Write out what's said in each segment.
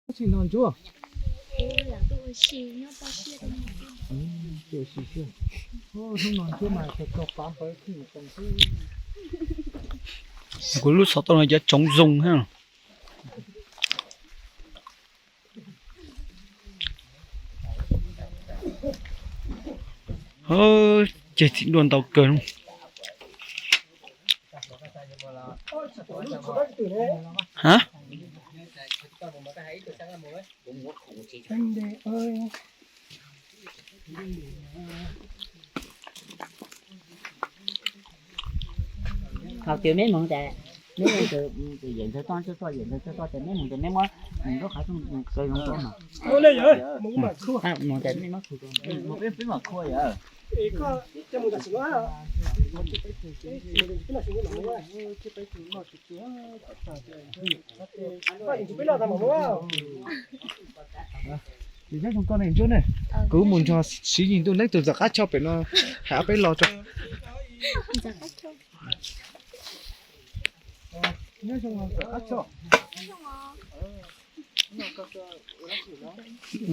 Tsis no ntsuab. Kuv lub xov tooj no cov tsoov zoo ha. Ces txiv duaj ntau kawg. Ha? Hos tias meb mus tas, meb mus tas yawm ntxawg toj tsuj toj, yawm ntxawg toj toj tas meb mus tas meb muab nws lub qhov rooj kaw zoo rau mas. Mus tas meb muab khu rau, peb mam khu yawm. Ces nyob zoo koj ne ntsuab ne, kuv mus nrog Siv Yis ntuj neeb tus ntxawm qab choj pem no, hais ob peb lo tso.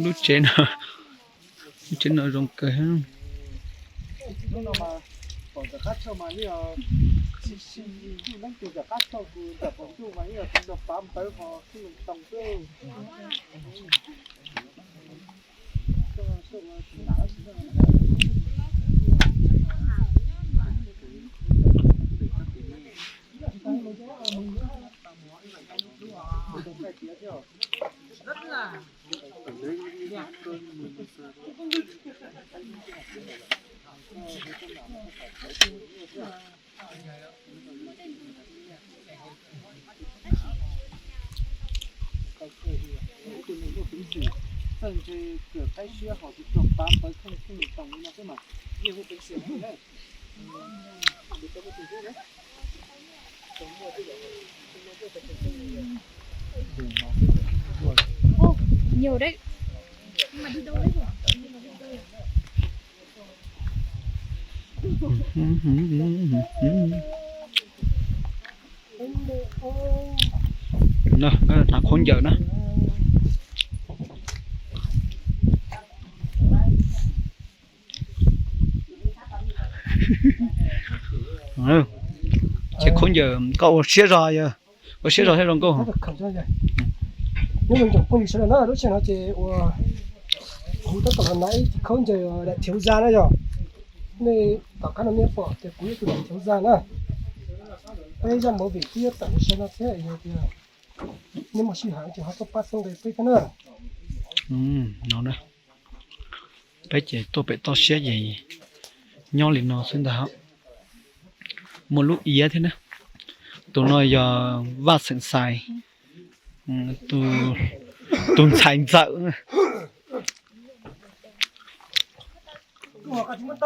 Lub tsev no, lub tsev no zoo kawg. Nhiều đấy. Nhưng mà đi đâu đấy nhỉ? Nó, nó thả khốn giờ nó. Ces khốn giờ koj ua siab zog yog, ua siab zog thiab zoo nkauj. Nyob zoo tsoom phooj ywg sawv daws na, lub sij hawm no ces uas kuv tab tom los hnav ib khốn giờ đại thiếu gia na yog. Nej tom qab no nej pom tias kuv yog tus đại thiếu gia na. Peb zaj movie twb yuav tawm saum no thiab yog tias nej muaj sij hawm ces ho tuaj pab xeeb nqe peb thiab na. Peb ces tuaj pem toj siab ces nyob li no xwb ntag. Muaj lub iav thiab na. Tus no yog Vaj Xeem Xais, tus ntxhais ntxawm.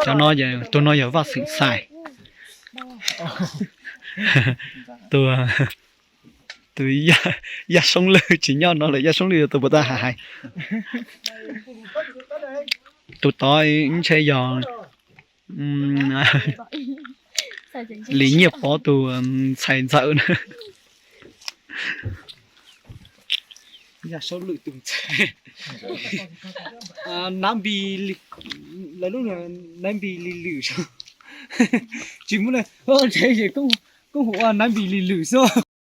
Cov no, tus no yog Vaj Xeem Xais. Tus, tus Yaj Soob Lwj tsis nyob no lawm, Yaj Soob Lwj yog tus puas tau hais hais. Tus tod ntshe yog Lis Nyiaj Pov tus ntxhais ntxawm na. Yaj Soob Lwj tus ntxhais. Nab Npis, lawv lub Nab Npis Lis Lwm. Tsis muaj, ntshe ces kuj hu ua Nab Npis Lis Lwm xwb.